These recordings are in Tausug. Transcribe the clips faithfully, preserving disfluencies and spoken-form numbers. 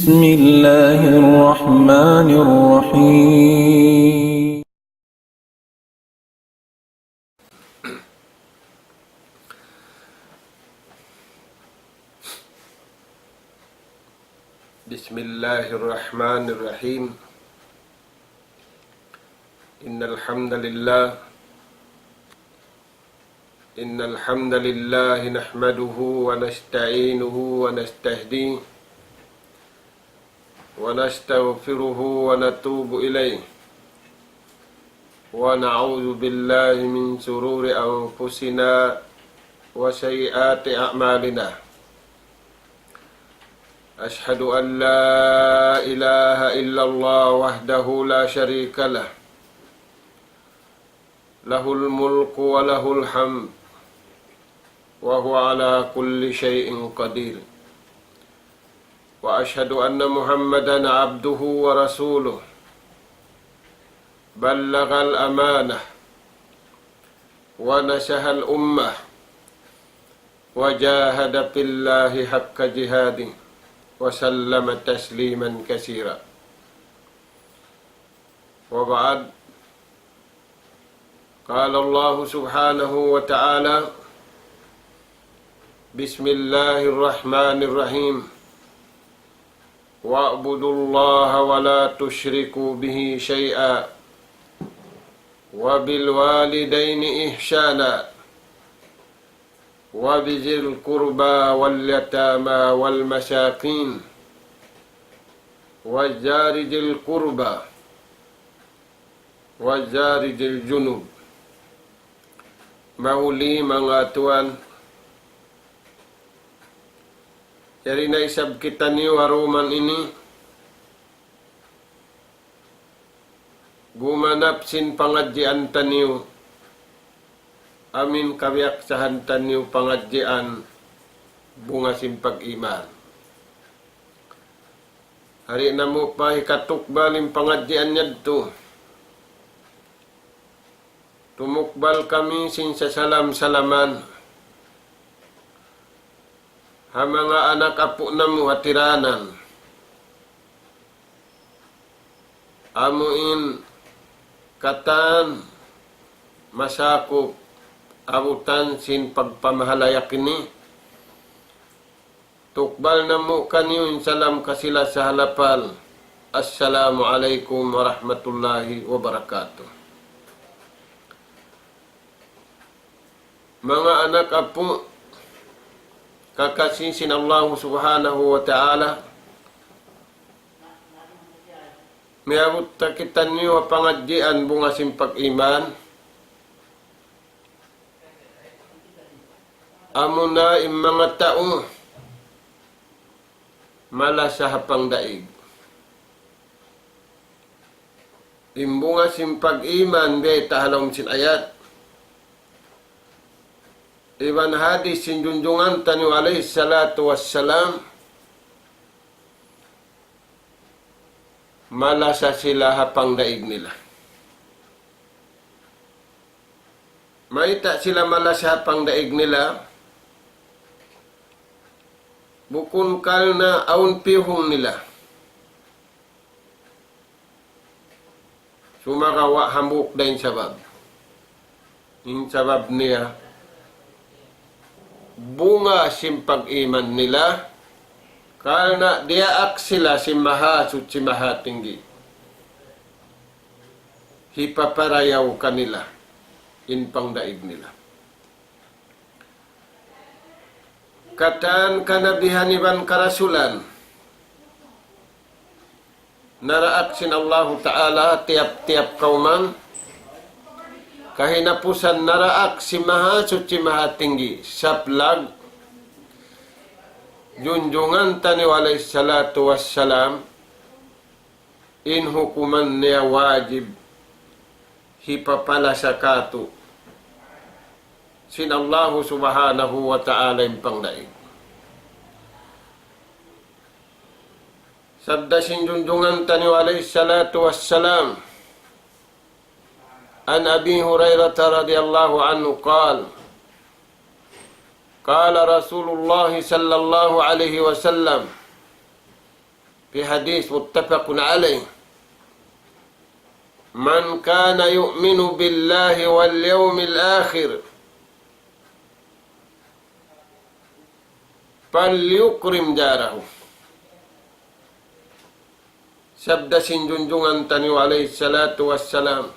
بسم الله الرحمن الرحيم. بسم الله الرحمن الرحيم. إن الحمد لله، إن الحمد لله نحمده ونستعينه ونستهديه ونستغفره ونتوب إليه، ونعوذ بالله من شرور أنفسنا وسيئات أعمالنا. أشهد أن لا إله إلا الله وحده لا شريك له، له الملك وله الحمد، وهو على كل شيء قدير. وأشهد أن محمدا عبده ورسوله، بلغ الأمانة ونصح الأمة، وجاهد في الله حق جهاده، وسلم تسليما كثيرا. وبعد، قال الله سبحانه وتعالى: بسم الله الرحمن الرحيم. واعبدوا الله ولا تشركوا به شيئا وبالوالدين إحسانا وبذي القربى واليتامى والمساكين وجار ذي القربى وجار ذي الجنب. Mahuli manga tuwan, yari na isab kitaniyu ha duman ini, gumanap sin pangadjian taniyu, amu in kabiyaksahan taniyu pangadjian bunga sin pag-iman. Hari namu' pa hikatukbal in pangadjian yadtu. Tumukbal kami sin sasalam-salaman ha manga anak apu' namu' ha tiranan. Amu in katan masakup abutan sin pagpamahalayak ini. Tukbal namu' kaniyu in salam kasi-lasa ha lapal: Assalamu alaykum warahmatullahi wabarakatuh. Manga anak apu', kakasi sin Allahu Subhanahu wa Ta'ala, miyabut ta kitaniyu ha pangadjian bunga sin pag-iman, amuna in manga tau malasa ha pangdaig. In bunga sin pag-iman, bayta' ha lawm sin ayat iban hadis sin junjungan taniyu alayhi salatu wassalam, malasa sila ha pangdaig nila. Mayta' sila malasa ha pangdaig nila? Bukun karna' awn piyuhung nila. Sumagawa' hambuuk da in sabab. In sabab niya, bunga sin pag-iman nila, karna' diyaak sila sin Mahasuchi Mahatinggi. Hipaparayaw kanila in pangdaig nila. Katan kanabihan iban karasulan, naraak sin Allahu Ta'ala tiyap-tiyap kawman, kahinapusan naraak sin Mahasuchi Mahatinggi, saplag, junjungan taniyu alayhi salatu wassalam, in hukuman niya wajib hipapalasa kātu' sin Allahu Subhanahu wa Ta'ala in pangdaig. Sabda sin junjungan taniyu alayhi salatu wassalam, عن أبي هريرة رضي الله عنه قال: قال رسول الله صلى الله عليه وسلم، في حديث متفق عليه: من كان يؤمن بالله واليوم الآخر فليكرم جاره. Sabda sin Junjungan taniyu alayhi salatu wassalam,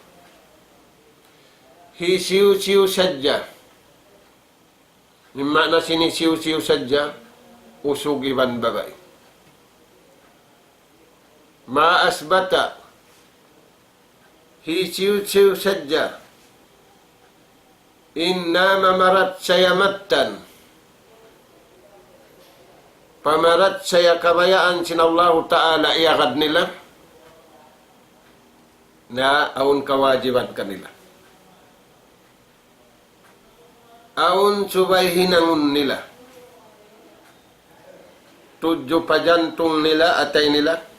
hisiyu-siyu sadja, in maana sin hisiyu-siyu sadja, usug iban babai. ما أثبت, hisiyu-siyu sadja in namamaratsaya mattan, pamaratsaya kabayaan sin Allahu Ta'ala iyagad nila, na awn kawajiban kanila. Awn subay hinangun nila. Tudju pa jantung nila, atay nila.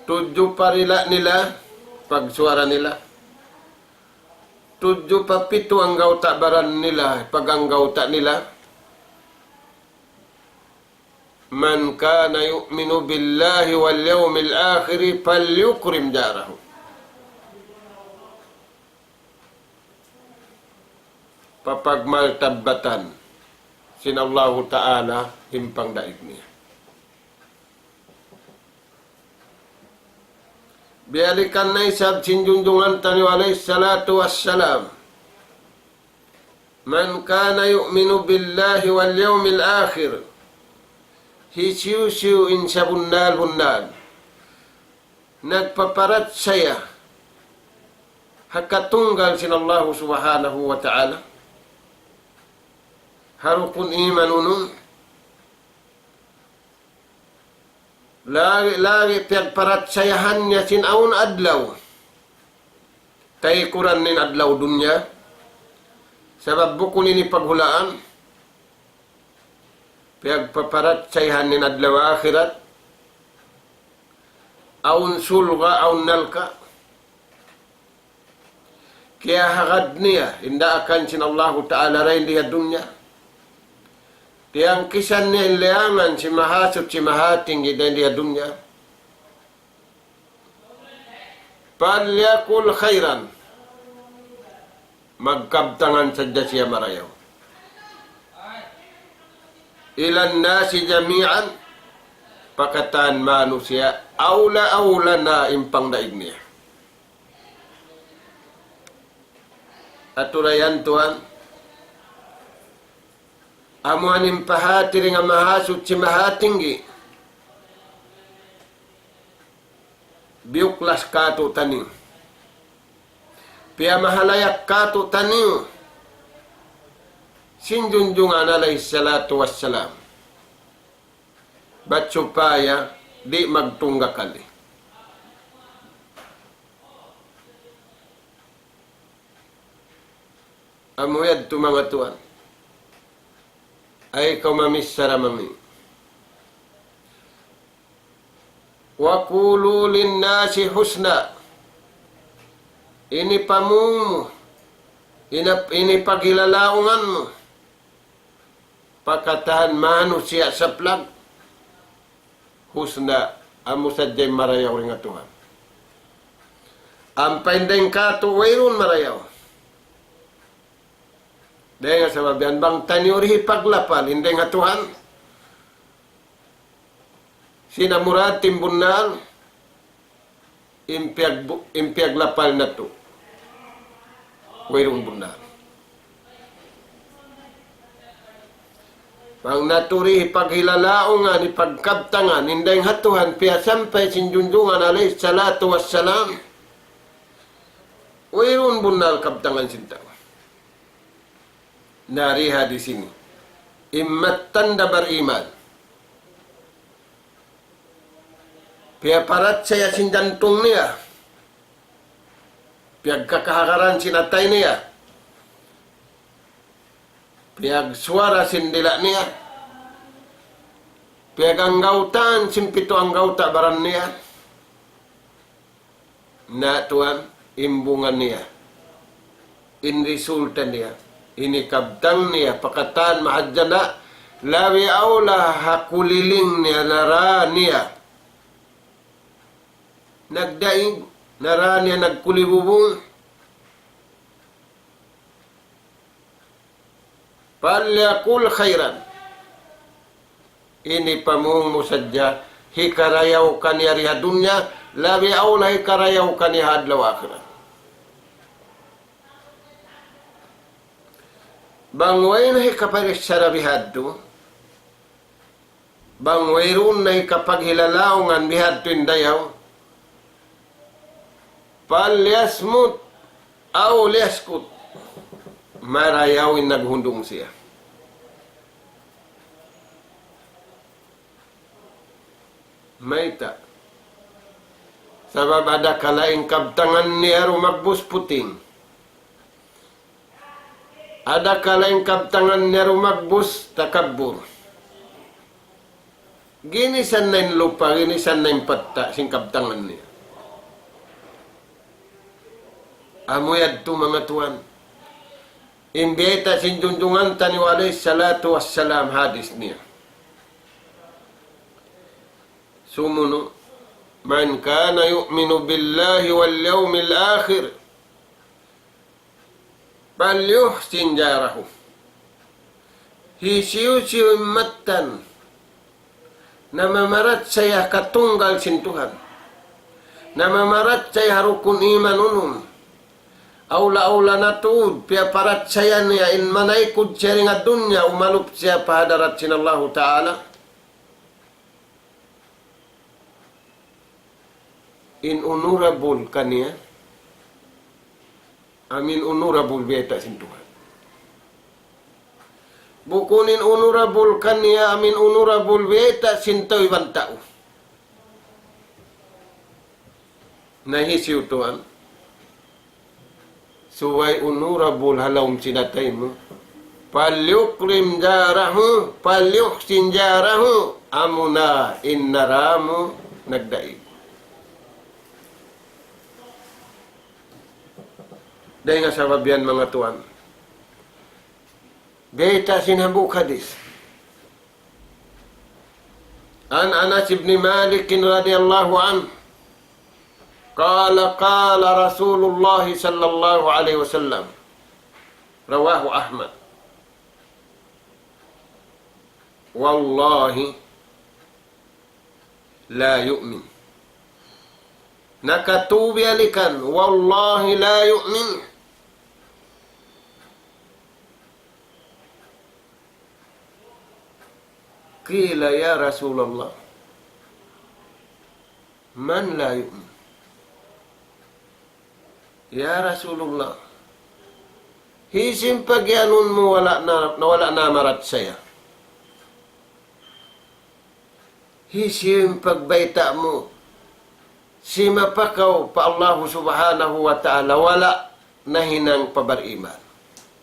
Tudju pa dila' nila, pagsuwara nila. Tudju pa pitu anggawta' baran nila, paganggawta' nila. من كان يؤمن بالله واليوم الآخر فليكرم جاره. Papagmaltabbatan sin Allahu Ta'ala in pangdaig niya. Biyalikan na isab sin Junjungan taniyu alayhi salatu wassalam, من كان يؤمن بالله واليوم الآخر, hisiyu-siyu in sabunnal-bunnal nagpaparachaya ha katunggal sin Allahu Subhanahu wa Ta'ala, ha rukun iman unum, lagi', lagi' piyagparachayahan niya sin awn adlaw. Taykuran in adlaw dunya. Sabab bukun ini paghulaan. Piyagpaparachayahan in adlaw akhirat. Awn surga', awn narka'. Kiyahagad niya in daakan sin Allahu Ta'ala dayn di ha dunya. Tiyangkisan niya in liyangan sin Mahasuchi Mahatinggi dayn di ha dunya. فليقل خيرا. Magkabtangan sadja siya marayaw. إلى الناس جميعا. Pa katan manusiya', awla-awla na in pangdaig niya. Aturan yan tuwan, amu in pahāti dayn ha Mahasuchi Mahatinggi, biyuklas kātu'niyu, piyamahalayak kātu'niyu sin Junjungan alayhi salatu wassalam. Bat supaya di' magtunggakali. Amu yadtu manga tuwan. Ay kaw mamichara mami. وقولوا للناس حسنا. Ini pamung mu, ini, ini paghilalaungan mu pa katan manusiya' saplag. Husna, amu sadja in marayaw dayn ha Tuhan. Ampa in dayn kātu' wayruun marayaw. Dayn ha sabab yan bang taniyu di' hipaglapal in dayn ha Tuhan, sin murad timbunnal, in piyag-, in piyaglapal natu'. Wayruun bunnal. Bang natu' di' hipaghilalaungan, hipagkabtangan in dayn ha Tuhan, piyasampay sin Junjungan alayhi salatu wassalam, wayruun bunnal kabtangan sin tau. Na di ha di sini. In mattan da bariman, piyaparachaya sin jantung niya, piyagkakahagaran sin atay niya, piyagsuwara sin dila' niya, piyaganggawtaan sin pitu anggawta' baran niya. Na tuwan, in bunga niya, in resulta niya, in hikabtang niya pa katan mahadjana', Labi awla ha kuliling niya, nara niya nagdaig, nara niya nagkulibubung. فليقل خيرا. Ini pamung mu sadja, hikarayaw kaniya di ha dunya, labi awla hikarayaw kaniya ha adlaw akhirat. Bang way na hikapariksa' bihadtu, bang wayruun na hikapaghilalaungan bihadtu in dayaw, فليصمت أو ليسكت. Marayaw in naghundung siya. Mayta'? Sabab adakala in kabtangan niya rumagbus puting. Adakala in kabtangan niya rumagbus takabbur. Ginisan na in lupa', ginisan na in patta' sin kabtangan niya. Amu yadtu manga tuwan. In bayta' sin junjungan taniyu alayhi salatu wassalam hadis niya. Sumunu', من كان يؤمن بالله واليوم الآخر فليحسن جاره. Hisiyu-siyu in mattan namamarachaya ha katunggal sin Tuhan, namamarachaya ha rukun iman unum, awla-awla na tuud piyaparachaya niya in manaykud siya dayn ha dunya, umalup siya pa hadarat sin Allahu Ta'ala. In honorable kaniya, amu in honorable bayta' sin Tuhan. Bukun in honorable kaniya, amu in honorable bayta' sin tau iban tau. Na hisiyu tuwan? Subay honorable ha lawm sin atay mu. فليكرم جاره، فليحسن جاره. Amuna in nara mu nagdaig. Dayn ha sabab yan, manga tuwan. Bayta' sin hambuuk hadis. عن أنس بن مالك رضي الله عنه قال: قال رسول الله صلى الله عليه وسلم. رواه أحمد. والله لا يؤمن. Nakatū biyalikan, والله لا يؤمن. قيل: يا رسول الله، من لا يؤمن؟ Ya Rasulullah, hisiyu in pagiyanun mu wala' na, na wala' namarachaya? Hisiyu in pagbayta' mu simapakaw pa Allahu Subhanahu wa Ta'ala wala' nahinang pa bariman?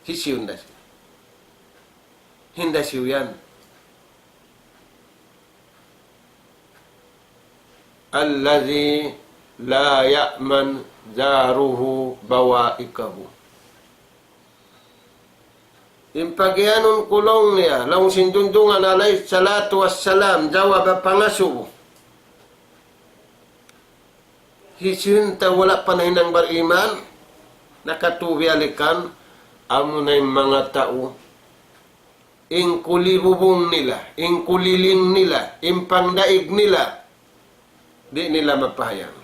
Hisiyu in da siya? Hinda siyu yan. الذي لا يأمن جاره بوائقه. In pagiyanun ku laung niya, laung sin Junjungan alayhi salatu wassalam, jawab ha pangasubu. Hisiyu in tau wala' pa nahinang bariman, nakatū biyalikan, amuna in manga tau, in kulibubung nila, in kuliling nila, in pangdaig nila, di' nila mapahayang.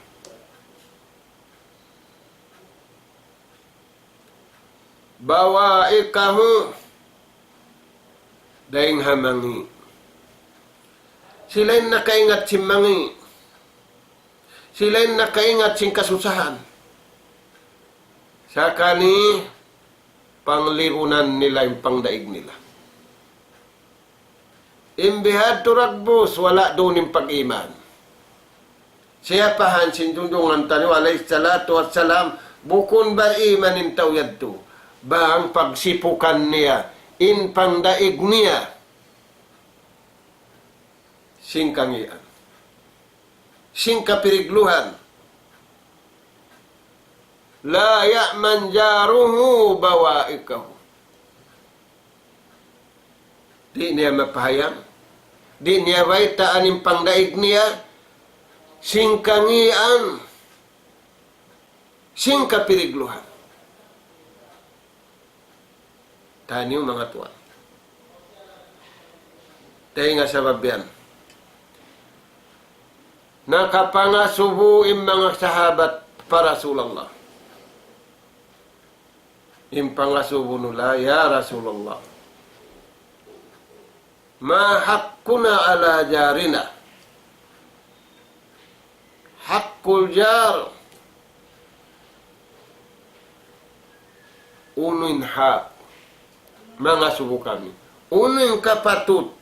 بوائقه, dayn ha mangi'. Sila in nakaingat sin mangi'. Sila in nakaingat sin kasusahan. Sakali panglibunan nila in pangdaig nila. In bihadtu dagbus, wala' duun in pag-iman. Siyapahan sin Junjungan taniyu alayhi salatu wassalam, bukun bariman in tau yadtu. Bang pagsipukan niya in pangdaig niya sin kangian, sin kapirigluhan. لا يأمن جاره بوائقه. Di' niya mapahayag. Di' niya baytaan in pangdaig niya sin kangīan, sin kapirigluhan. Taniyu manga tuwan. Dayn ha sabab yan, nakapangasubu in manga sahabat pa Rasulullah. In pangasubu nila, "Ya Rasulullah, ما حقنا على جارنا؟ حق الجار." Unu in hak, mangasubu kami, unu in kapatut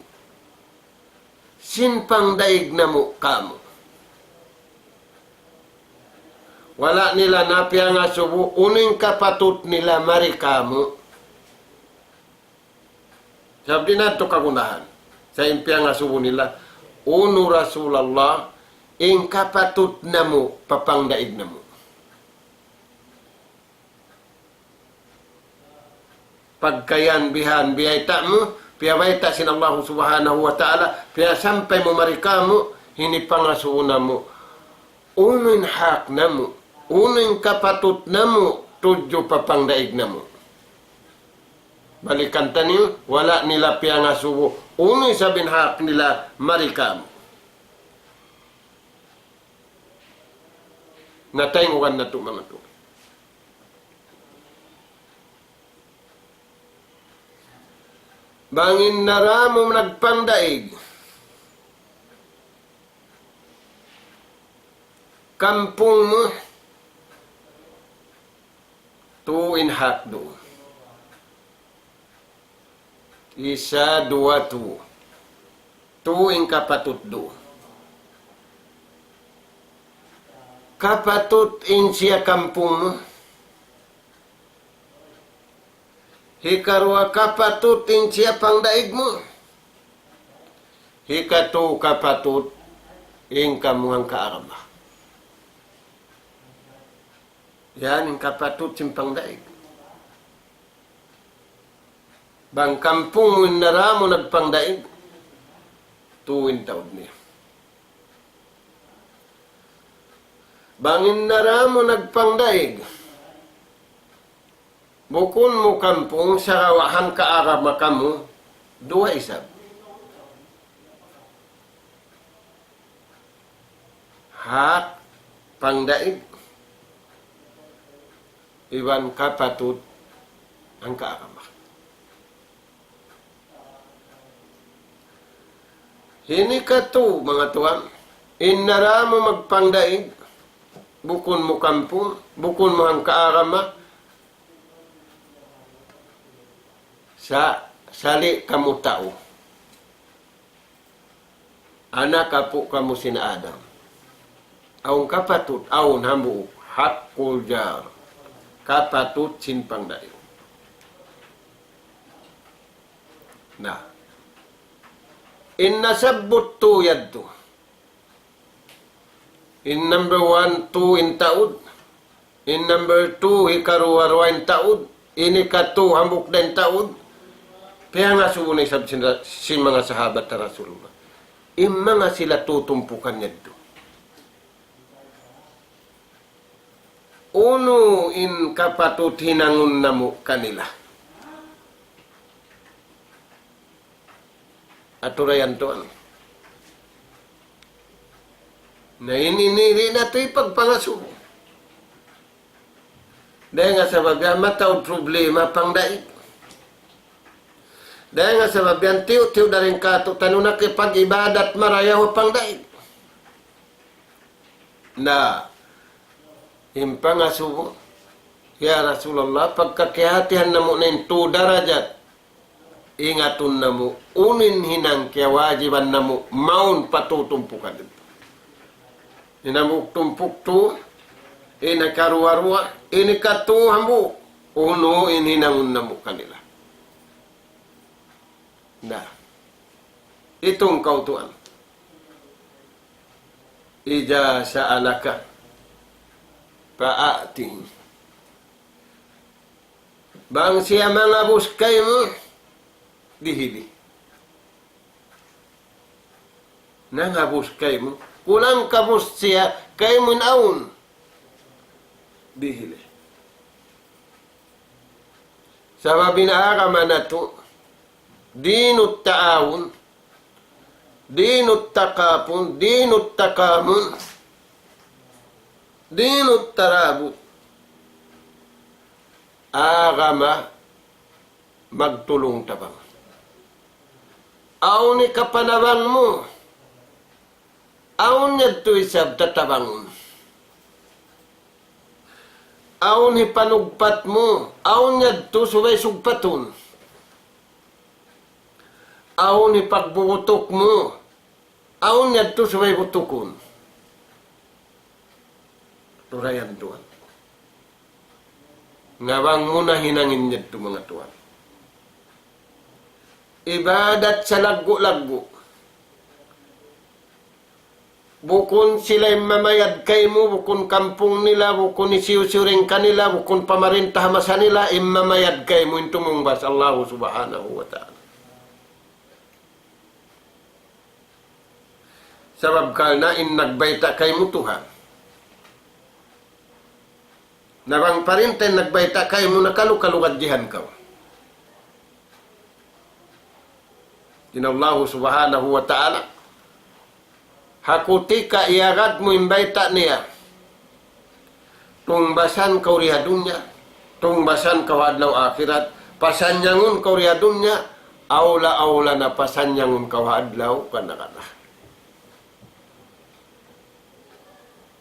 sin pangdaig namu' kāmu'? Wala' nila na piyangasubu unu in kapatut nila mari kāmu'. Sabab di' na tuud kagunahan. Sa' in piyangasubu nila, "Unu, Rasulullah, in kapatut namu' pa pangdaig namu'?" Pagka yan bihan biyayta' mu, piyabayta' sin Allah Subhanahu wa Ta'ala, piyasampay mu mari kāmu', ini pangasubu namu'. Unu in hak namu', unu in kapatut namu' tudju pa pangdaig namu'? Balikan taniyu, wala' nila piyangasubu unu isab in hak nila mari kāmu'. Na, taymaun natu' manga tuwan. Bang in nara mu nagpangdaig, kampung mu, tū in hak duun. Isa, duwa, tū. Tū in kapatut duun. Kapatut in siya kampung mu. Hikaruwa kapatut in siya pangdaig mu. Hikatū kapatut in kamu hangka agama. Yan in kapatut sin pangdaig. Bang kampung mu in nara mu nagpangdaig, tū in taud niya. Bang in nara mu nagpangdaig, bukun mu kampung, sagawa' hangka agama kamu, duwa isab. Hak pangdaig iban kapatut hangka agama. Ini katu', manga tuwan, in nara mu magpangdaig, bukun mu kampung, bukun mu hangka agama, sa-, sali' kamu tau. Anak apu' kamu sin Adam. Awn kapatut, awn hambuuk, haqqul jar. Kapatut sin pangdaig. Na. In nasabbut tū yadtu. In number one, tū in taud. In number two, hikaruwa-ruwa in taud. Ini katu', hambuuk da in taud. Piyangasubu na isab sin, sin manga sahabat ta Rasulullah. In manga sila tū tumpukan yadtu. Unu in kapatut hinangun namu' kanila? Atura yan tuwan. Na ini, ini, ini natu' hipagpangasubu. Dayn ha sabab yan mataud problema pangdaig. Dayn ha sabab yan tiyu'-tiyu' dayn katu' taniyu nakipag-ibadat marayaw pangdaig. Na, in pangasubu, "Ya Rasulullah, pagka kiyahatihan namu' na in tū darajat, ingatun namu', unu in hinang kiyawajiban namu' mawn pa tū tumpukan." In hambuuk tumpuk tū, in hikaruwa-ruwa, in hikatū hambuuk, unu in hinangun namu' kanila? Na, itung kaw tuwan. إذا سألك فأعطه. Bang siya mangabus kaymu, dihili. Nangabus kaymu. Kulang kabus siya, kaymu in awn. Dihili. Sabab in agama natu', دين التعاون, دين التكافل, دين التكامل, دين الترابط. Agama magtulung-tabang. Awn hikapanabang mu, awn yadtu isab tatabangun. Awn hipanugpat mu, awn yadtu subay sugpatun. Awn hipagbubutuk mu, awn yadtu subay butukun. Turayan tuwan. Ngabang mu na hinangin yadtu manga tuwan. Ibadat salaggu'-laggu'. Bukun sila in mamayad kaymu, bukun kampung nila, bukun hisiyu-siyu dayn kanila, bukun pamarinta ha masa nila, in mamayad kaymu in tumungbas, Allahu Subhanahu wa Ta'ala. Sabab karna' in nagbayta' kaymu Tuhan. Na bang parinta in nagbayta' kaymu, nakalu-kalu gadjihan kaw. In Allahu Subhanahu wa Ta'ala, ha kutika iyagad mu in bayta' niya, tungbasan kaw di ha dunya, tungbasan kaw ha adlaw akhirat, pasanyangun kaw di ha dunya, awla-awla na pasanyangun kaw ha adlaw kana-kana.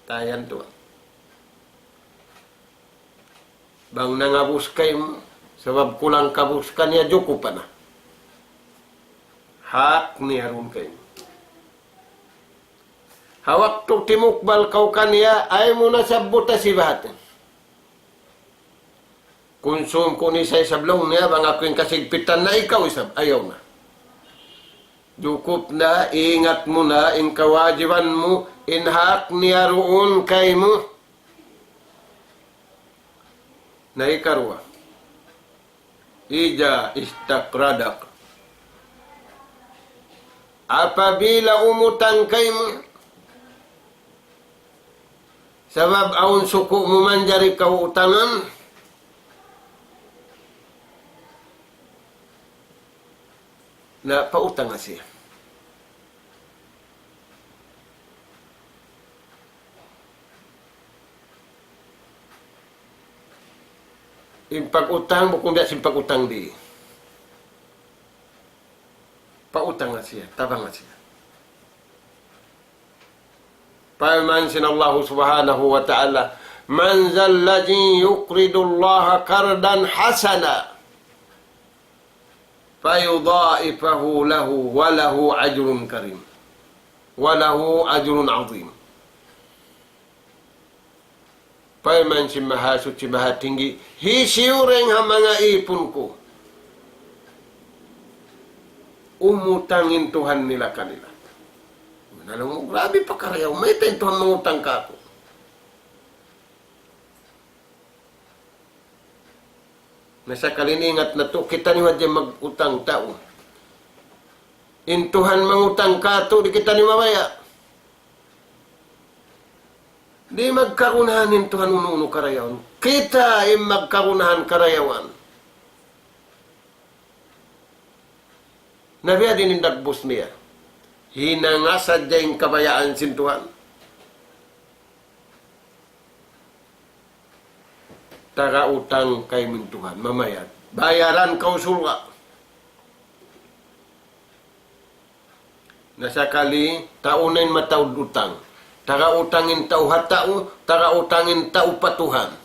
Tayan tuwan. Bang nangabus kaymu, sabab kulang kabus kaniya, jukup na. Hak niya duun kaymu. Ha waktu timukbal kaw kaniya, ayaw mu na sabbuta sibahatin. Kunsum ku ni sa isab laung niya, bang aku in kasigpitan na ikaw isab, ayaw na. Jukup na, ingat mu na, in kawajiban mu, in hak niya duun kaymu. Na ikaruwa. إذا استقرضك. Apabila umutang kaymu, sabab awn suku' mu manjari kaw utangan, na pautanga siya. In pag-utang, bukun biya' sin pag-utang di. Pautanga siya, tabanga siya. Parman sin Allahu Subhanahu wa Ta'ala, من ذا الذي يقرض الله قرضا حسنا فيضاعفه له وله أجر كريم وله أجر عظيم. Parman sin Mahasuchi Mahatinggi, hisiyu dayn ha manga ipun ku, umutang in Tuhan nila kanila. Na laung mu, grabi pakarayaw, mayta' in Tuhan mangutang kāku'. Na sakali in ingat natu', kitaniyu hadja mag-utang tau. In Tuhan mangutang kātu', di' kitaniyu mabaya'. Di' magkagunahan in Tuhan unu-unu karayawan. Kita in magkagunahan karayawan. Na biya' diin in dagbus niya. Hinanga sadja in kabayaan sin Tuhan. Taga utang kaymu in Tuhan, mamayad. Bayaran kaw surga'. Na sakali, tau na in mataud utang. Taga utang in tau ha tau, taga utang in tau pa Tuhan.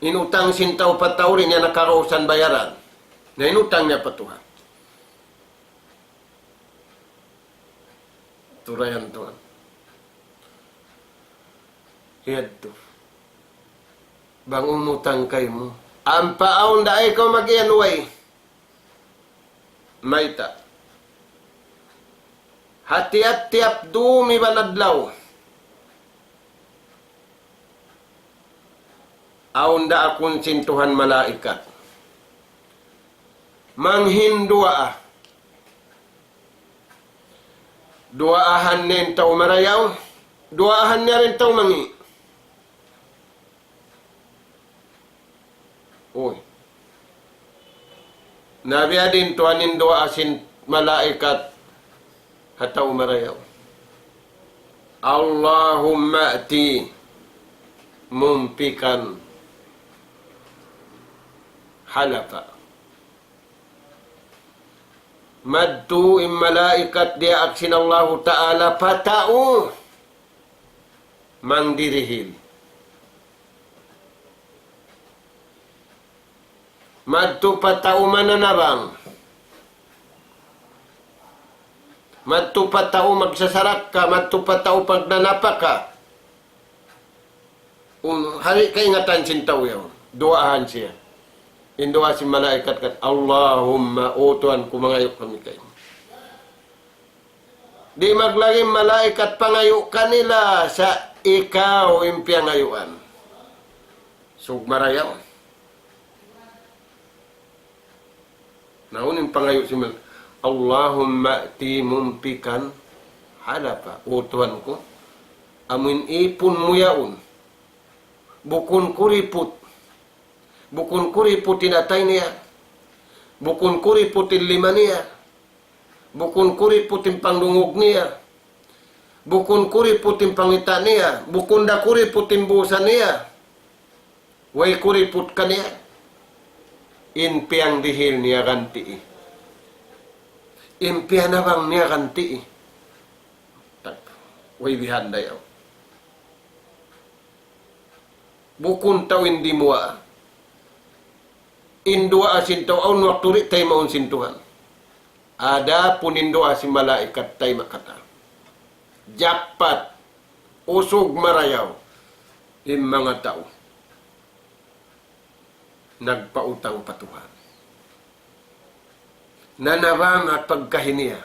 In utang sin tau pa tau di' niya na karausan bayaran. Na in utang niya pa Tuhan. Turayan tuwan. Yadtu. Bang umutang kaymu. Ampa awn da ikaw mag-iyan way. Mayta'. Ha tiyap-tiyap dum iban adlaw. Awn da akun sin Tuhan malaikat. Manghinduwaa. Duwaahan niya in tau marayaw, duwaahan niya in tau mangi'. Uy. Na biya' diin tuwan in duwaa sin malaikat ha tau marayaw. اللهم ائت ممسكا تلفا. Madtu in malaikat diyaak sin Allahu Ta'ala pa tau mangdirihil. Madtu pa tau mananabang. Madtu pa tau magsasarakka, madtu pa tau magnanapaka. Um, di' kaingatan sin tau yaun. Duwaahan siya. In duwaa sin malaikat kan, اللهم, O Tuhan ku, mangayu' kami kaymu. Di' maglagi' malaikat pangayu' kanila sa' ikaw in piyangayuan. Sug marayaw. Na unu in pangayu' sin mal-, اللهم ائت ممسكا تلفا. O Tuhan ku, amu in ipun mu yaun. Bukun kuriput. Bukun kuriput in atay niya. Bukun kuriput in lima niya. Bukun kuriput in pangdungug niya. Bukun kuriput in pangita' niya. Bukun da kuriput in busa niya. Way kuriput kaniya. In piyangdihil niya gantii. In piyanabang niya gantii. Tak. Way bihan dayaw. Bukun tau in dimuwaa. In duwaa sin tau awn waktu di' taymaun sin Tuhan. Adapun in duwaa sin malaikat taymaun katan. Japat, usug marayaw, in manga tau nagpautang pa Tuhan. Nanabang ha pagkahi niya.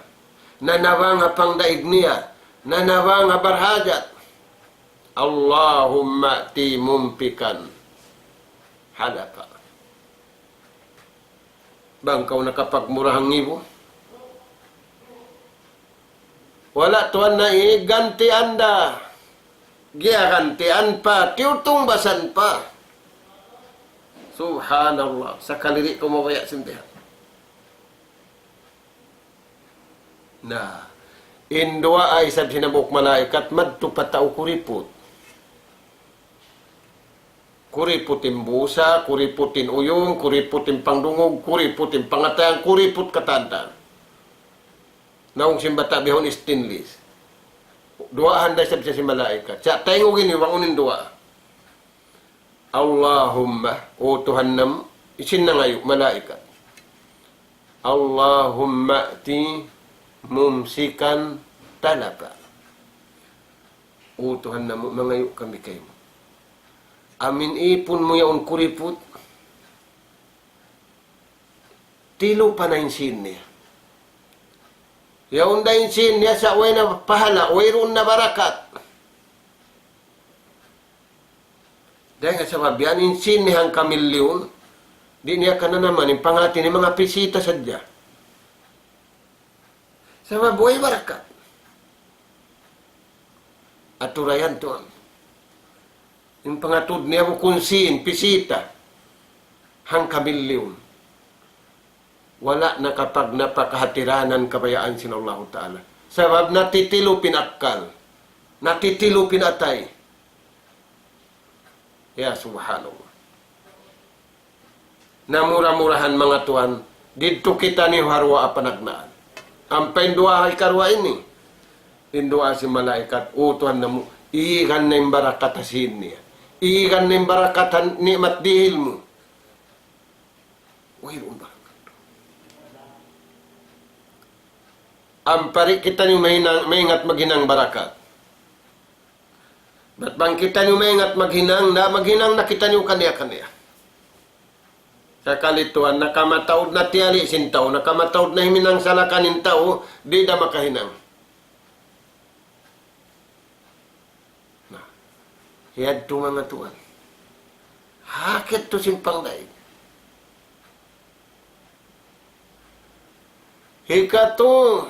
Nanabang ha pangdaig niya. Nanabang ha barhajat. اللهم ائت ممسكا تلفا. Bang kaw nakapagmura ha ngibu. Wala' tuwan na igantian da. Giyagantian pa, tiyutungbasan pa. Subhanallah, sakali di' kaw mabaya' sin bihan. Na, in duwaa isab sin hambuuk malaikat, madtu pa tau kuriput. Kuriput in busa, kuriput in uyum, kuriput in pangdungug, kuriput in pangatayan, kuriput katan-katan. Naung sin bata' bihaun stainless. Duwaahan da isab siya sin malaikat. Sa' tayngug ini bang unu in duwaa. اللهم, O Tuhan namu', isin nangayu' malaikat. اللهم ائت ممسكا تلفا. O Tuhan namu', mangayu' kami kaymu. Amu in ipun mu yaun kuriput. Tilupa na in sīn niya. Yaun da in sīn niya sa' way na pahala', wayruun na barakat. Dayn ha sabab yan in sīn niya hangka milyun, di' niya kananaman, in panghati niya manga pisita sadja. Sabab way barakat. Aturayan tuwan. In pangatud niya bukun sīn, pisita. Hangka milyun. Wala' nakapagnapaka hatiranan kabayaan sin Allahu Ta'ala. Sabab natitilup in akkal. Natitilup in atay. Ya subhanallah. Na mura-murahan manga tuwan, didtu kitaniyu ha duwaa panagnaan. Ampa in duwaa hikaruwa ini, in duwaa sin malaikat, "O Tuhan namu', igan na in barakat ha sīn niya. Igan na in barakat ha ni'mat dihil mu." Wayruun barakat. Ampa di' kitaniyu mahinang, maingat maghinang barakat. Bat bang kitaniyu maingat maghinang, na maghinang na kitaniyu kaniya-kaniya. Sakali tuwan, nakamataud na tiyali' sin tau, nakamataud na himinang salakan in tau, di' da makahinang. Na, yadtu manga tuwan. Hakit tu simpang daig. Hikatu,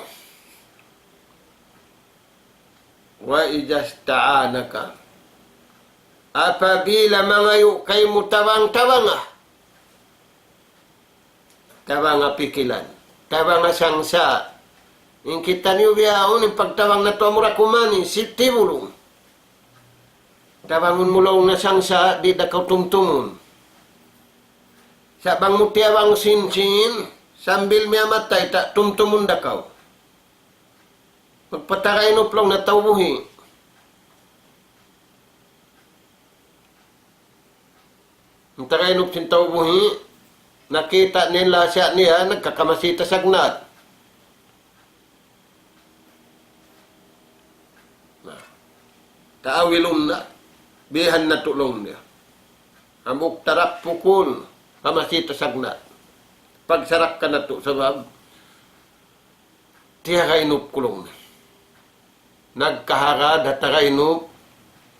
وإذا استعانك. Apabila mangayu' kaymu tabang-tabanga. Tabanga pikilan. Tabanga sangsa'. In kitaniyu bihaun, in pagtabang natu' amura kuman, in safety bulung. Tabangun mu laung na sangsa', di' da kaw tumtumun. Sa' bang mu tiyabang sinsin, sambil miyamatay, ta-, tumtumun da kaw. Magpatagainup laung na tau buhi'. In tagainup sin tau buhi', nakita' nila siya niya, nagkakamasi ta sagnat. Na, taawilun na, bihan natu' laung niya. Hambuuk tarap pukul, kamasi ta sagnat. Pagsarak ka natu', sabab, tiyagainup ku laung niya. Nagkaharad ha tagainup,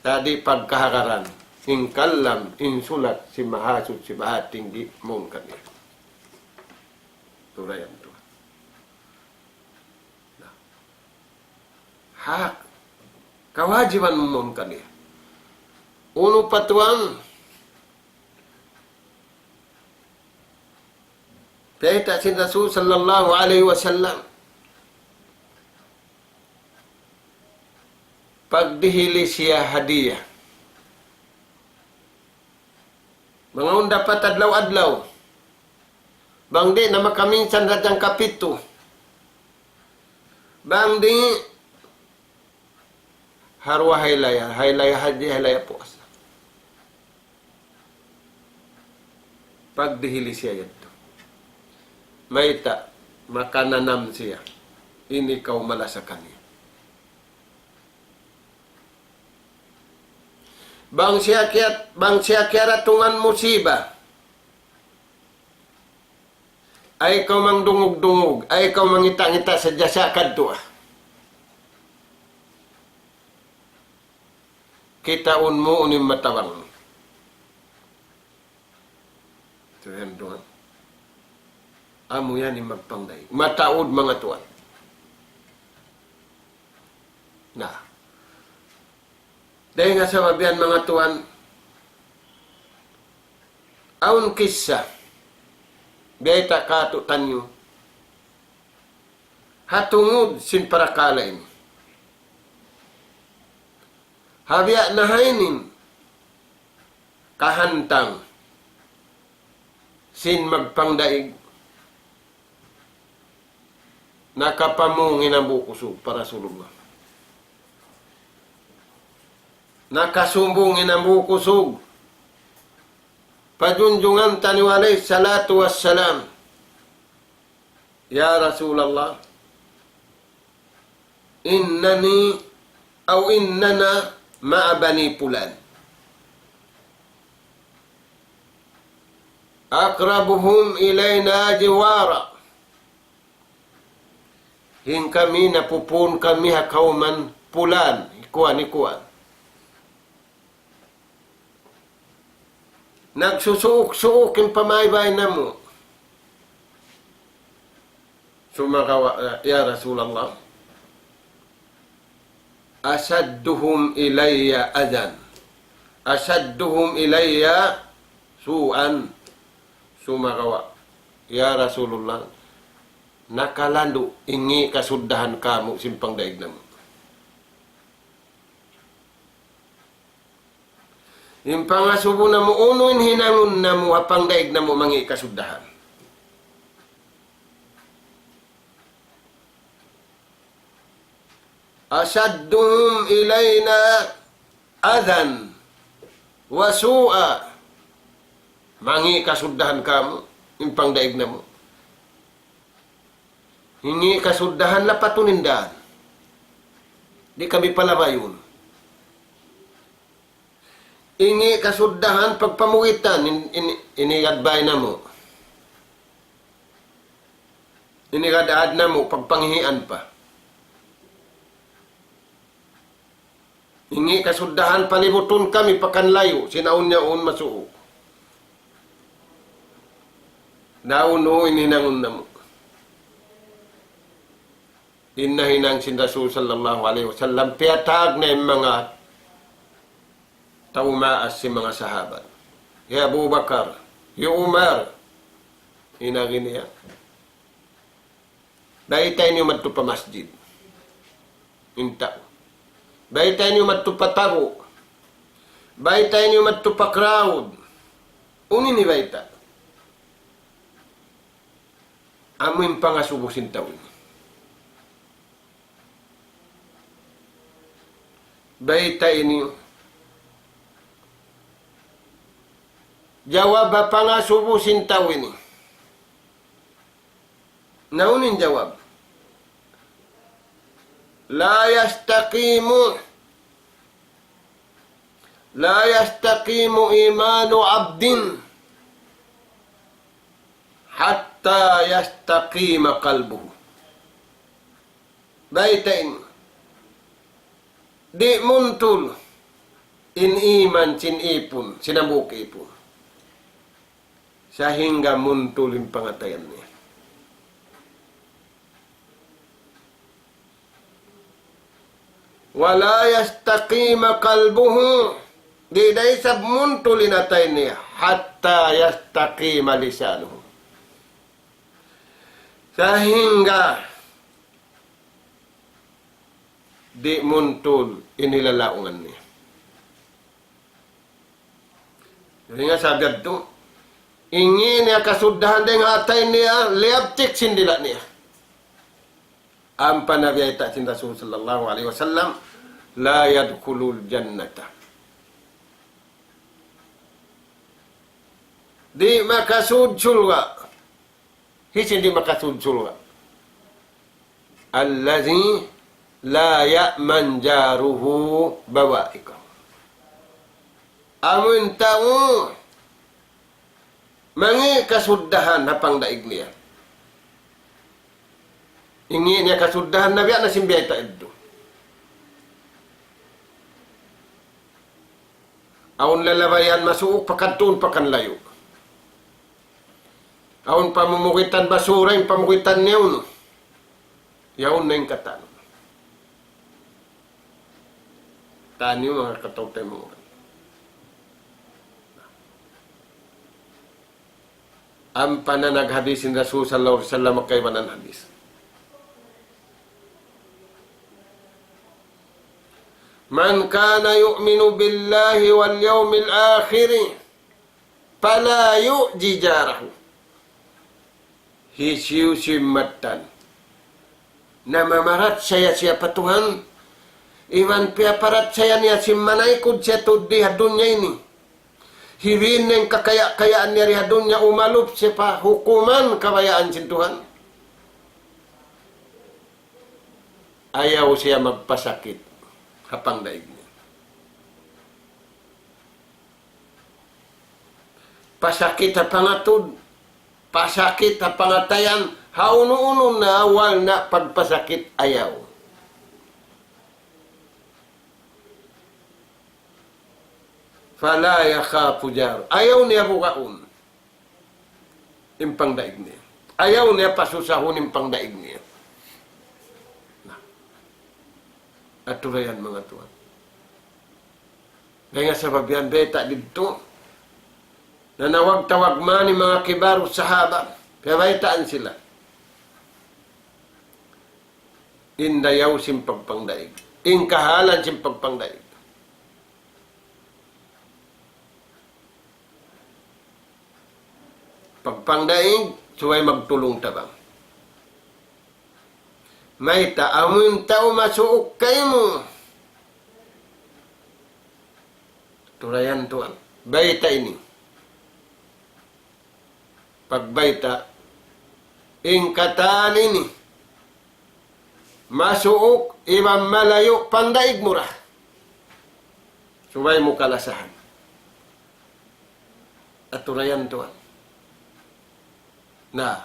tadi pagkahararan. In kalam, in sulat, sin Mahasuchi, sin Mahatinggi, mawn kaniya. Turayan tuwan. Na. Hak. Kawajiban mawn kaniya. Unu pa tuwan, Piyayta' sin Rasul sallallahu alayhi wasallam, pagdihili siya hadiya. Manga unda pa adlaw-adlaw. Bang di' na makaminsan radjang kapitu. Bang di', ha duwa haylaya, haylaya haji, haylaya puasa. Pagdihili siya yadtu. Mayta', makananam siya. In ikaw malasa kaniya. Bang siya kiyat-, bang siya kiyaratungan musiba. Ay kaw mangdungug-dungug, ay kaw mangita'-ngita' sadja sa' kadtu, ah. Kitaun mu unu in matabang mu. Tuwan, tuwan. Amu yan in magpangdaig. Mataud, manga tuwan. Na. Dayn ha sabab yan, manga tuwan, awn kissa, biyayta' kātu'niyu, ha tungud sin parakala' ini. Ha biya' na ha ini in kahantang sin magpangdaig, nakapamung in hambuuk usug pa Rasulullah. Nakasumbung in hambuuk usug pa Junjungan taniyu alayhi salatu wassalam. Ya Rasulullah, إنني أو إننا مع بني فلان أقربهم إلينا جوارا. In kami napupun kami ha kawman pulan, ikuan, ikuan. Nagsusuuk-suuk in pamaybay namu'. Sumagawa', ya Rasulullah, أشدهم إلي أذى. أشدهم إلي سوءا. Sumagawa', ya Rasulullah, nakalandu' in ngi' kasuddahan kāmu' sin pangdaig namu'. In pangasubu namu', unu in hinangun namu' ha pangdaig namu' mangi' kasuddahan. أشدهم إلينا أذى وسوءا. Mangi' kasuddahan kāmu', in pangdaig namu'. In ngi' kasuddahan lapatun in dān. Di' kami palabayun. In ngi' kasuddahan pagpamugitan, in, in, in igad bay namu'. In igad aad namu', pagpangihian pa. In ngi' kasuddahan palibutun kami pa kan layu', sin awn yaun masuuk. Na unu in hinangun namu'. In nahinang sin Rasul sallallahu alayhi wasallam, piyatag na in manga tau maas sin manga sahabat. Hi Abu Bakar, hi Umar, in agi niya. Baytai niyu madtu pa masjid. In tau. Baytai niyu madtu pa tabu'. Baytai niyu madtu pa crowd. Unu in bayta'? Amu in pangasubu sin tau ini. Baytai niyu. Jawab ha pangasubu sin tau ini. Na unu in jawab? لا يستقيم، لا يستقيم إيمان عبد حتى يستقيم قلبه. Baytai niyu. Di' muntul in iman sin ipun, sin hambuuk ipun. Sahingga muntul in pangatayan niya. ولا يستقيم قلبه, di' da isab muntul in atay niya, حتى يستقيم لسانه. Sahingga di' muntul in hilalaungan niya. Jadi nga sabab tu, inggi niya kasuddahan dayn ha atay niya, liyabtik sin dila' niya. Ampa na biyayta' sin Rasul sallallahu alayhi wasallam, لا يدخل الجنة. Di' makasud surga'. Hisiyu in di' makasud surga'? الذي لا يأمن جاره بوائقه. Amu in tau mangi' kasuddahan ha pangdaig niya. Inggi niya kasuddahan na biya' na sin biyayta' yadtu. Awn lalabayan masuuk pakadtuun pakanlayu'. Awn pamumukitan basura, in pamukitan niya unu. Yaun na in katan. Taniyu manga kataw-taymanghuran. Ampa na naghadis in Rasul sallallahu alayhi wasallam kaibanan hadis. من كان يؤمن بالله واليوم الآخر فلا يؤذ جاره. Hisiyu-siyu in mattan namamarachaya siya pa Tuhan, iban piyaparachaya niya sin manaykud siya tuud di ha dunya ini. Hibin in kakaya-kayaan niya di ha dunya, umalup siya pa hukuman kabayaan sin Tuhan. Ayaw siya magpasakit ha pangdaig niya. Pasakit ha pangatud, pasakit ha pangatayan, ha unu-unu na wala' pagpasakit ayaw. فلا يخاف جاره. Ayaw niya bugaun in pangdaig niya. Ayaw niya pasusahun in pangdaig niya. Na. Aturayan manga tuwan. Dayn ha sabab yan bayta' didtu. Nanawag-tawag man in manga kibaru sahaba. Piyabaytaan sila. In dayaw sin pagpangdaig. In kahalan sin pagpangdaig. Pagpangdaig, subay magtulung-tabang. Mayta' amun tau masuuk kaymu. Turayan tuwan. Bayta' ini. Pagbayta', in katan ini, masuuk iban malayu' pangdaig mu ra. Subay mu kalasahan. Aturayan tuwan. Na,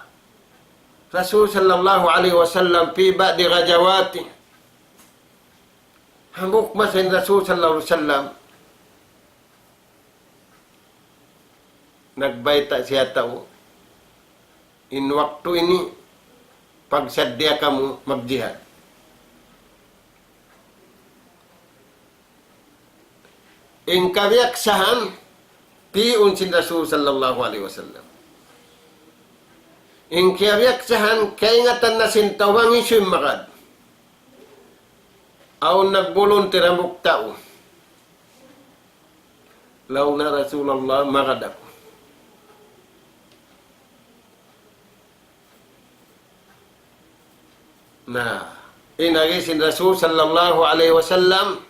Rasul sallallahu alayhi wasallam fi ba'di ghazawati. Hambuuk masa in Rasul sallallahu alayhi wasallam nagbayta' siya tau, in waktu ini pagsaddiya kamu magjihad. In kabiyaksahan, pi'un sin Rasul sallallahu alayhi wasallam. In kabiyaksahan, kaingatan na sin tau bang hisiyu in magad. Awn nag-volunteer hambuuk tau. Laung niya, "Rasulullah, magad aku." Na, in agi sin Rasul sallallahu alayhi wasallam,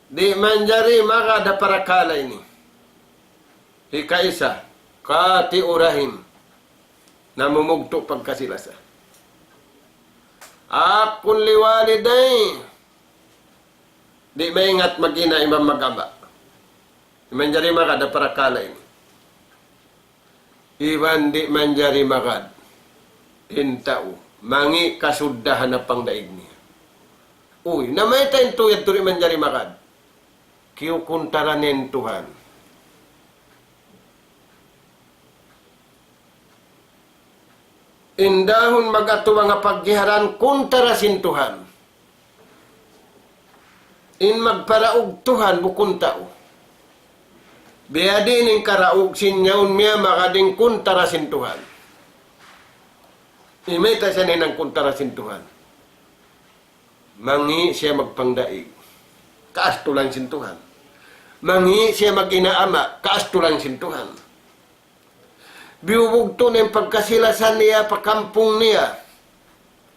di' manjari magad ha parakala' ini. Hikaisa, qati'u rahim. Namumugtu' pagkasi-lasa. Aqqun liwalidayhi. Di' maingat mag-ina' iban mag-ama'. Di' manjari magad ha parakala' ini. Iban di' manjari magad in tau mangi' kasuddahan ha pangdaig niya. Uy, na mayta' in tau yadtu di' manjari magad? Kiyukuntara niya in Tuhan. In dahun mag-atubang ha pagjiharan kuntara sin Tuhan. In magparaug Tuhan bukun tau. Biyadiin in karaug sin yaun miyamagad in kuntara sin Tuhan. Mayta' siya nahinang kuntara sin Tuhan? Mangi' siya magpangdaig. Kaastulan sin Tuhan. Mangi' siya mag-ina' ama'. Kaastulan sin Tuhan. Biyubugtu' niya in pagkasi-lasa niya pa kampung niya.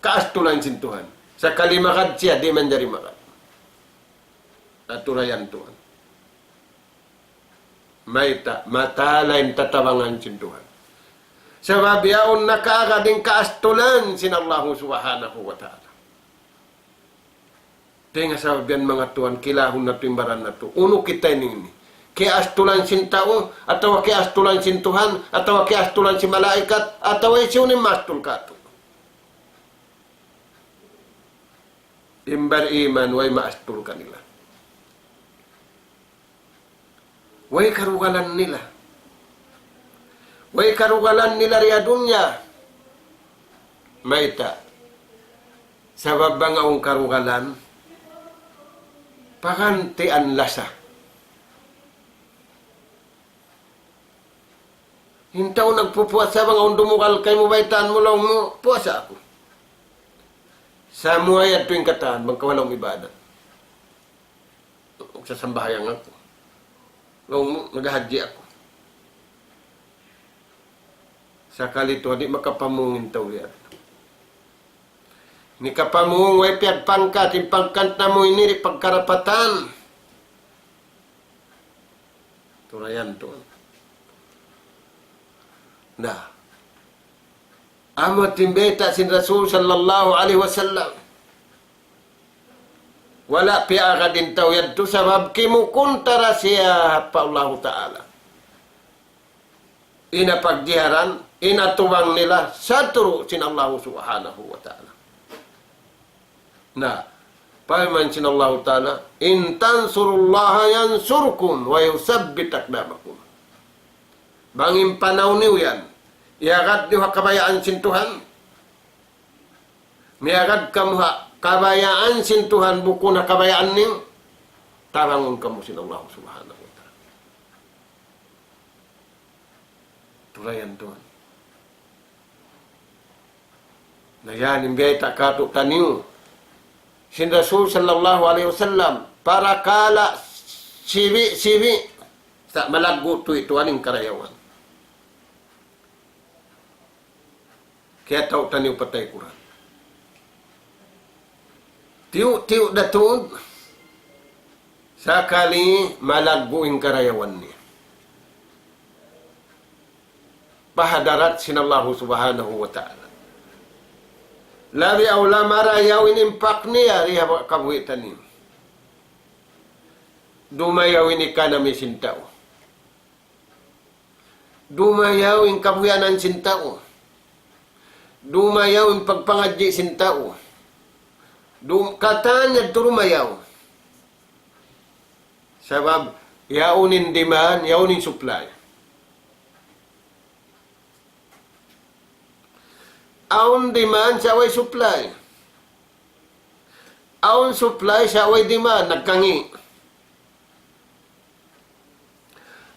Kaastulan sin Tuhan. Sakali magad siya, di' manjari magad. Aturayan Tuhan. Mayta', matala in tatabangan sin Tuhan. Sabab yaun nakaagad in kaastulan sin Allahu Subhanahu wa Ta'ala. Dayn ha sabab yan, manga tuwan, kilahun natu' in baran natu'. Unu kita ini ini? Kiyaastulan sin tau, atawa kiyaastulan sin Tuhan, atawa kiyaastulan sin malaikat, atawa hisiyu in maastul kātu'? In bariman, way maastul kanila. Way karugalan nila. Way karugalan nila di ha dunya. Mayta'? Sabab bang awn karugalan, pagantian lasa. In tau nagpupuasa, bang awn dumugal kaymu, baytaan mu, laung mu, "Puasa aku." Sa' amu yadtu in katan, bang kaw wala' mu ibadat. Magsasambahayang aku. Laung mu, "Naghahadji aku." Sakali tuud di' makapamung in tau yadtu. Ini kapamung, way piyagpangkat, in pangkat namu' ini di' pagkarapatan. Turayan tuud. Na. Amu in bayta' sin Rasul sallallahu alayhi wasallam. Wala' piyaagad in tau yadtu sabab kimukuntara siya pa Allahu Ta'ala. In pagjiharan, in atubang nila, satru' sin Allahu Subhanahu wa Ta'ala. Na, parman sin Allahu Ta'ala, "إن تنصروا الله ينصركم ويثبت أقدامكم." Bang in panaw niyu yan, iyagad niyu ha kabayaan sin Tuhan, miyagad kamu ha kabayaan sin Tuhan, bukun ha kabayaan niyu, tabangun kamu sin Allah Subhanahu wa Ta'ala. Turayan tuud. Na yan in biyayta' kātu'niyu sin Rasul sallallahu alayhi wasallam, parakala' sibi'-sibi', sa' malaggu' tuud in karayawan. Kiyatau taniyu pa taykuran. Tiyu'-tiyu' da tuud, sakali malaggu' in karayawan niya pa hadarat sin Allahu Subhanahu wa Ta'ala. Labi awla marayaw in impak niya, di ha kabuhi' taniyu. Dumayaw in economy sin tau. Dumayaw in kabuhianan sin tau. Dumayaw in pagpangadji' sin tau. Dum-, katan yadtu dumayaw. Sabab, yaun in demand, yaun in supply. Awn demand sa' way supply. Awn supply sa' way demand, nagkangi'.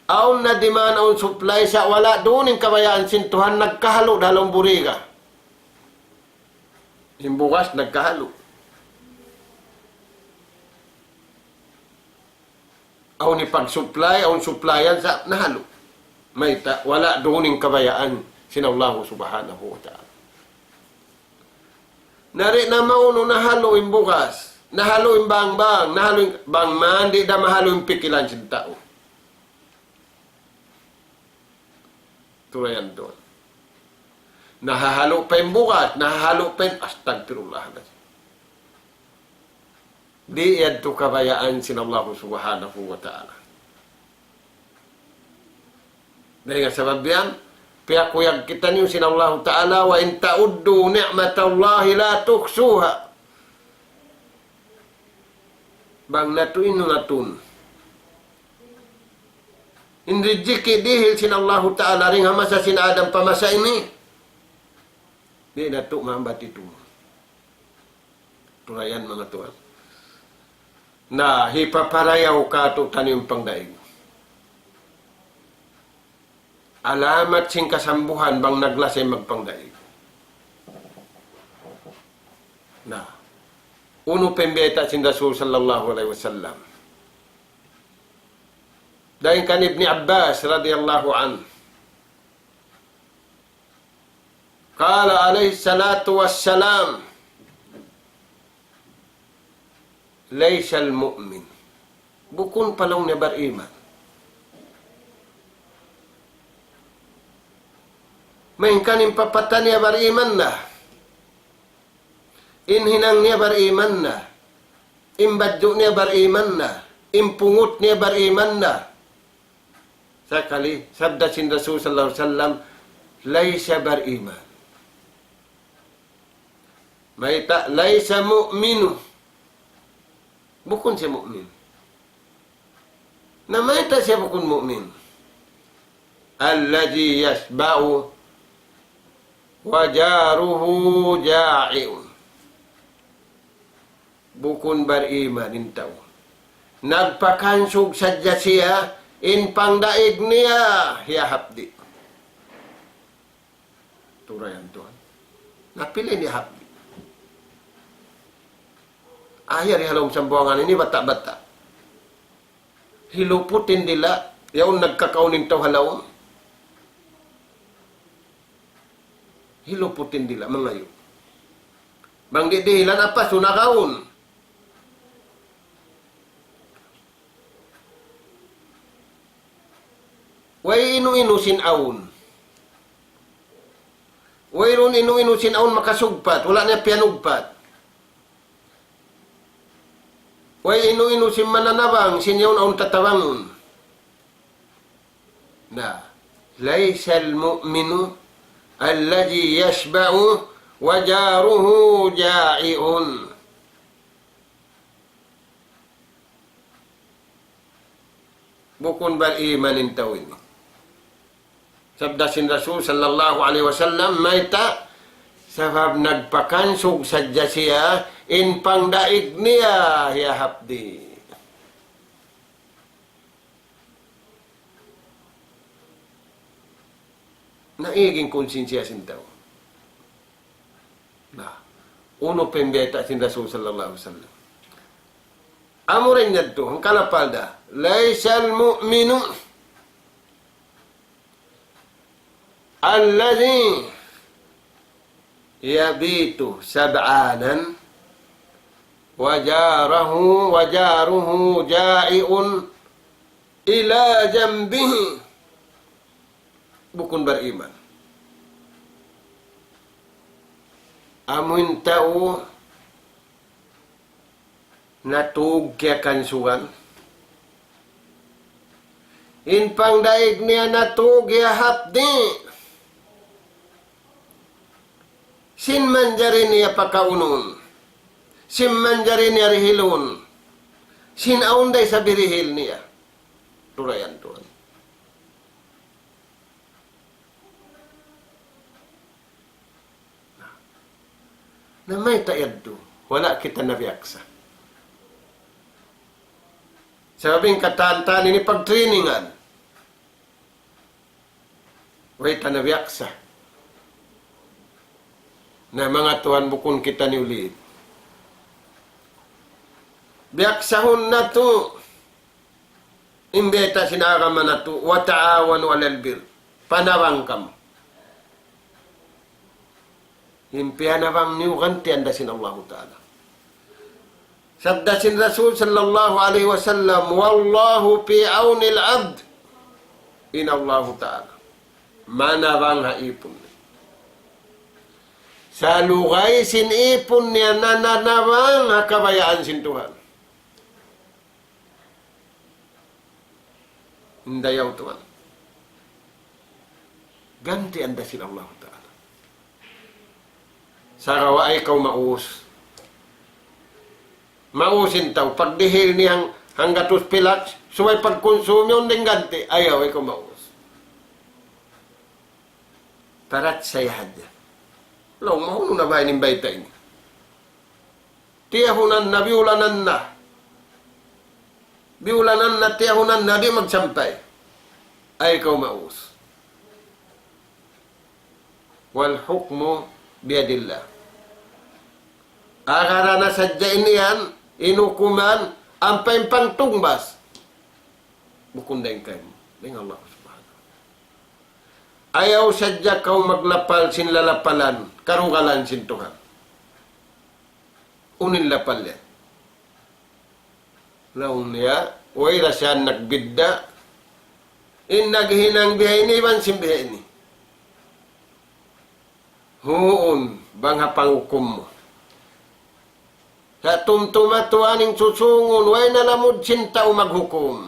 Awn na demand, awn supply, sa' wala' duun in kabayaan sin Tuhan, nagkahalu' da ha lawm buriga. In bugas nagkahalu'. Awn hipag-supply, awn supplyan, sa' nahalu'. Mayta', wala' duun in kabayaan sin Allah Subhanahu wa Ta'ala. Na di' na maunu, nahalu' in bugas, nahalu' in bangbang, nahalu' in bang man, di' da mahalu' in pikilan sin tau. Tulayan tuwan. Nahahalu' pa in bugas, nahahalu' pa in, astagfirullah. Di' yadtu kabayaan sin Allah Subhanahu wa Ta'ala. Dayn ha sabab yan, piyakuyag kitaniyu sin Allah Ta'ala, وإن تعدوا نعمة الله لا تحصوها. Bang natu' inu natun in rijiki' dihil sin Allahu Ta'ala dayn ha masa sin Adam pa masa ini, di' natu' maambat itu. Tulayan manga tuwan. Na, hipaparayaw kātu'niyu in pangdaig. Alamat sin kasambuhan bang naglasay magpangdaig. Na, unu pa in bayta' sin Rasul sallallahu alayhi wasallam? Dayn kan Ibni Abbas radiyallahu anhu. قال عليه الصلاة والسلام: ليس المؤمن. Bukun pa laung niya bariman. Malayngkan in papata niya bariman na. In hinang niya bariman na. In badju' niya bariman na. In pungut niya bariman na. Sakali, sabda sin Rasul sallallahu alayhi wasallam, laysa bariman. Mayta', laysa mu'minu. Bukun siya mu'min. Na mayta' siya bukun mu'min? الذي يشبع وجاره جائع. Bukun bariman in tau. Nagpakansug sadja siya, in pangdaig niya, hiyahapdi'. Tulayan tuwan. Napili' niya hapdi'. Ahiyan ha lawm Sambuwangan ini bata'-bata'. Hiluput in dila', yaun nagkakaun in tau ha lawm. Hiluput in dila', mangayu'. Bang di' dihilan apa, sunagaun. Way inu-inu sin awn. Wayruun inu-inu sin awn makasugpat, wala' niya piyanugpat. Way inu-inu sin mananabang, sin yaun awn tatabangun. Na, ليس المؤمن الذي يشبع وجاره جائع. Bukun bariman in tau ini. Sabda sin Rasul sallallahu alayhi wasallam, mayta', sabab nagpakansug sadja siya, in pangdaig niya, hiyahapdi'. Naig in kunsinsiya sin tau. Na, unu pa in bayta' sin Rasul sallallahu alayhi wasallam? Amura in yadtu, hangkan lapal da. ليس المؤمن الذي يبيت شبعانا وجاره، وجاره جائع إلى جنبه. Bukun bariman. Amu in tau natug kiyakansugan. In pangdaig niya natug hiyahapdi'. Sin manjari niya pakaunun. Sin manjari niya rihilun. Sin awn da isab hirihil niya. Tulayan tuwan. Na mayta' yadtu, wala' kita nabiyaksa. Sabab in katan-katan ini pagtrainingan. Way ta na biyaksa. Na manga tuwan, bukun kitaniyu liit. Biyaksahun natu' in bayta' sin agama natu', وتعاونوا على البر. Panabang kamu. In piyanabang niyu gantian da sin Allahu Ta'ala. Sabda sin Rasul sallallahu alayhi wasallam, والله في عون العبد. In Allahu Ta'ala manabang ha ipun. Sa' lugay sin ipun niya nananabang ha kabayaan sin Tuhan. Indayaw tuwan. Gantian da sin Allahu Ta'ala. Sagawa' ay kaw maus. Maus in tau. Pagdihil niya hang-, hanggatus pilak, subay pagkunsum, yaun da in ganti'. Ayaw, ay kaw maus. Parachaya hadja. Laung, mahunung na ba ini in bayta' ini? Tiyahunan na, biyulanan na. Biyulanan na, tiyahunan na, di' magsampay. Ay kaw maus. والحكم بيد الله. Agarana sadja in yan, in hukuman, ampa in pangtungbas. Bukun dayn kaymu, dayn Allah Subhanahu. Ayaw sadja kaw maglapal sin lalapalan, karugalan sin Tuhan. Unu in lapal yan? Laung niya, way da siya nagbidda'. In naghinang bihaini iban sin bihaini. Huun, bang ha panghukum mu. Sa' tumtuma tuwan in susungun, way na lamud sin tau maghukum.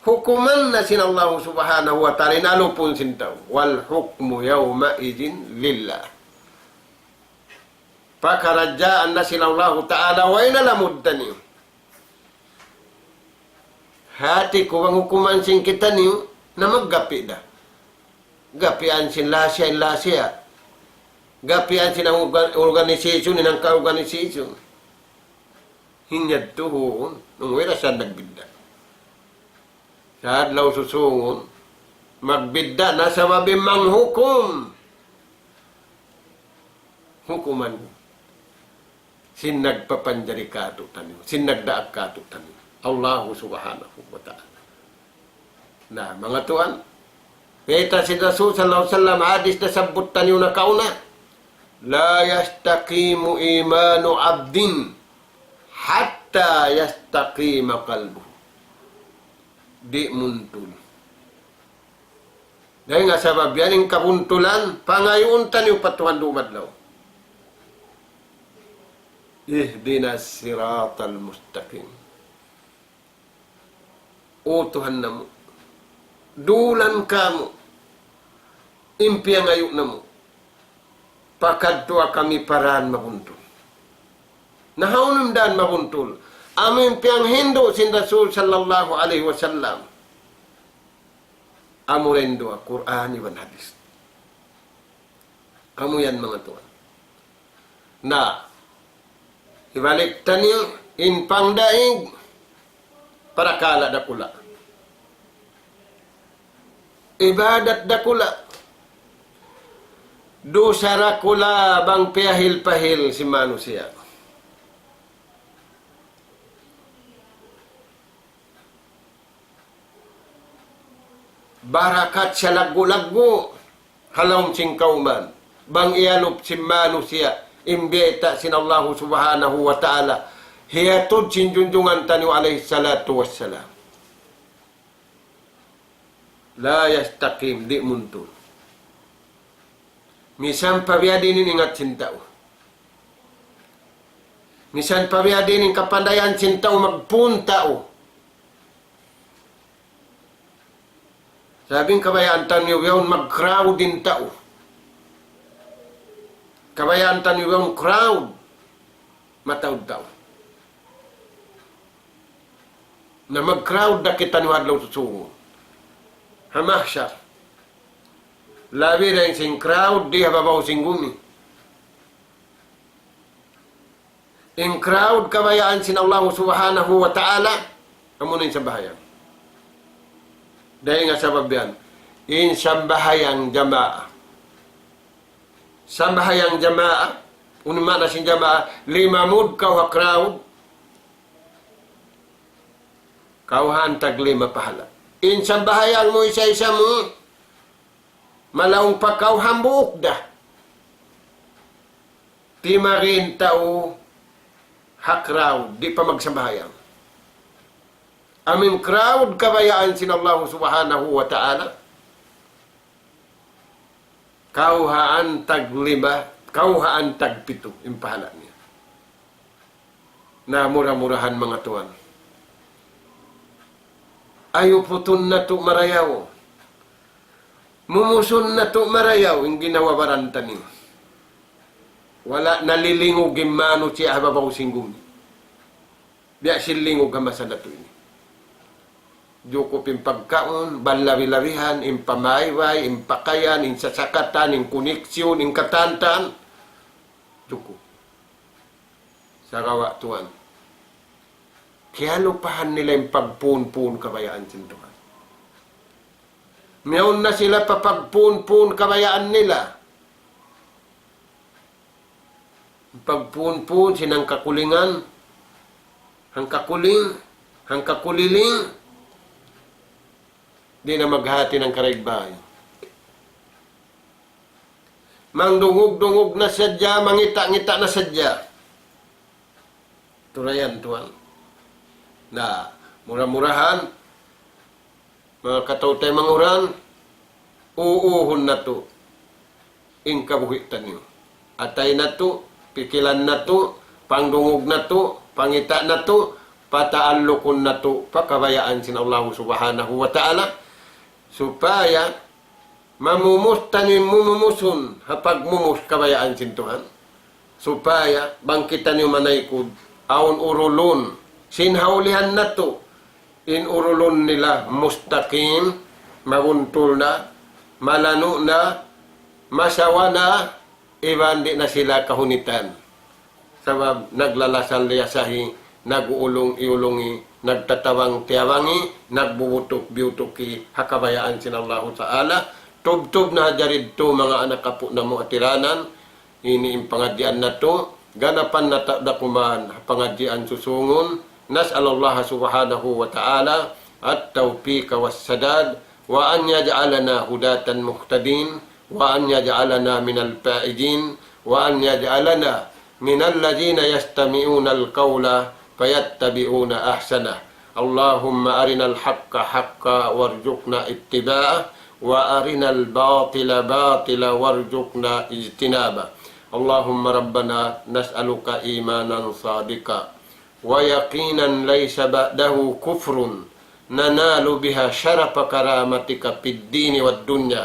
Hukuman na sin Allahu Subhanahu wa Ta'ala, in alupun sin tau. والحكم يومئذ لله. Pakaradjaan na sin Allahu Ta'ala, way na lamud taniyu. Hati ku bang hukuman sin kitaniyu, na maggapi' da. Gapian sin lasiya, in lasiya. Gapian sin organ-, organisation, in hangka organisation. Hinyad tuhun, nung wira siya nagbidda'. Sa' adlaw susungun, magbidda' na sabab in manghukum. Hukuman sin nagpapanjari kātu'niyu, sin nagdaak kātu'niyu. Allahu Subhanahu wa Ta'ala. Na, manga tuwan, bayta' sin Rasul sallallahu alayhi wasallam, hadis nasabbut taniyu nakauna, لا يستقيم إيمان عبد حتى يستقيم قلبه. Di' muntul. Dayn ha sabab yan in kabuntulan, pangayuun taniyu pa Tuhan dum adlaw. اهدنا الصراط المستقيم. O Tuhan namu', dulan kamu' in piyangayu' namu'. Pakadtuwa kami pa dān mabuntul. Na hawnu in dān mabuntul? Amu in piyanghindu' sin Rasul sallallahu alayhi wasallam. Amu ra in duwa, Qur'an iban hadis. Amu yan manga tuwan. Na, hibalik taniyu in pangdaig, parakala' dakula'. Ibadat dakula'. Dusa dakula' bang piyahil-pahil sin manusiya'. Barakat siya laggu'-laggu' ha lawm sin kawman. Bang iyalup sin manusiya' in bayta' sin Allahu Subhanahu wa Ta'ala, hiyatud sin junjungan taniyu alayhi salatu wassalam. لا يستقيم, di' muntul. Misan pa biyadiin in ingat sin tau. Misan pa biyadiin in kapandayan sin tau magpun tau. Sabab in kabayaan taniyu yaun mag-crowd in tau. Kabayaan taniyu yaun crowd. Mataud tau. Na mag-crowd da kitaniyu adlaw susungun. Ha mahshar. Labi dayn sin crowd di ha babaw sin gumi. In crowd kabayaan sin Allahu Subhanahu wa Ta'ala, amuna in sambahayang. Dayn ha sabab yan. In sambahayang jamaa. Sambahayang jamaa, unu in maana sin jamaa, limamud kaw ha crowd, kawhaan tag lima pahala. In sambahayang mu isa-isa mu, malaung pa kaw hambuuk da. Timagin tau ha crowd, di' pa magsambahayang. Amu in crowd kabayaan sin Allah Subhanahu wa Ta'ala, kawhaan tag lima, kawhaan tag pitu, in pahala niya. Na mura-murahan, manga tuwan. Ayuputun natu' marayaw. Mumusun natu' marayaw in ginhawa-baran taniyu. Wala' nalilingug in manusiya' ha babaw sin gumi. Biya' sin lingug ha masa natu' ini. Jukup in pagkaun, banlabi-labihan, in pamaybay, in pakayan, in sasakatan, in koneksyon, in katantan. Jukup. Sagawa' tuwan, kiyalupahan nila in pagpuun-puun kabayaan sin Tuhan. Miyawn na sila pa pagpuun-puun kabayaan nila. Pagpuun-puun sin hangkakulingan, hangkakuling, hangkakuliling, di' na maghati hangkaraig bay. Mangdungug-dungug na sadja, mangita'-ngita' na sadja. Turayan tuwan. Na, mura-murahan, manga kataw-taymanghuran, uuhun natu' in kabuhi' taniyu. Atay natu', pikilan natu', pangdungug natu', pangita' natu', pataallukun natu' pa kabayaan sin Allah Subhanahu wa Ta'ala, supaya mamumus taniyu in mumumusun ha pagmumus kabayaan sin Tuhan. Supaya bang kitaniyu manaykud, awn urulun sin ha ulihan natu', in urulun nila mustaqim, mabuntul na, malanu' na, masawa na, iban di' na sila kahunitan. Sabab naglalasal liyasahi, nag-uulung-iulungi, nagtatabang-tiyabangi, nagbubutuk-biyutuki ha kabayaan sin Allahu Ta'ala. Tubtub na ha jari yadtu, manga anak apu' namu' ha tiranan, ini in pangadjian natu', ganapan natu' da kuman ha pangadjian susungun. نسأل الله سبحانه وتعالى التوفيق والسداد، وأن يجعلنا هداة مهتدين، وأن يجعلنا من الفائزين، وأن يجعلنا من الذين يستمعون القول فيتبعون أحسنه. اللهم أرنا الحق حقا وارزقنا اتباعه، وأرنا الباطل باطلا وارزقنا اجتنابه. اللهم ربنا نسألك إيمانا صادقا ويقينا ليس بعده كفر ننال بها شرف كرامتك في الدين والدنيا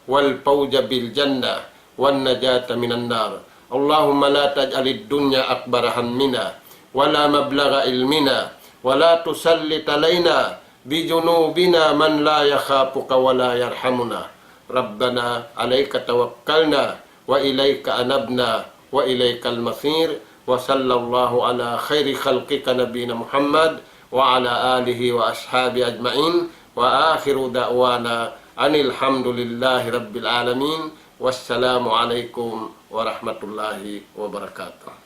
والفوز بالجنة والنجاة من النار. اللهم لا تجعل الدنيا أكبر همنا ولا مبلغ علمنا ولا تسلط علينا بذنوبنا من لا يخافك ولا يرحمنا. ربنا عليك توكلنا وإليك أنبنا وإليك المصير. وصلى الله على خير خلقك نبينا محمد وعلى آله وأصحابه أجمعين. وآخر دعوانا أن الحمد لله رب العالمين. والسلام عليكم ورحمة الله وبركاته.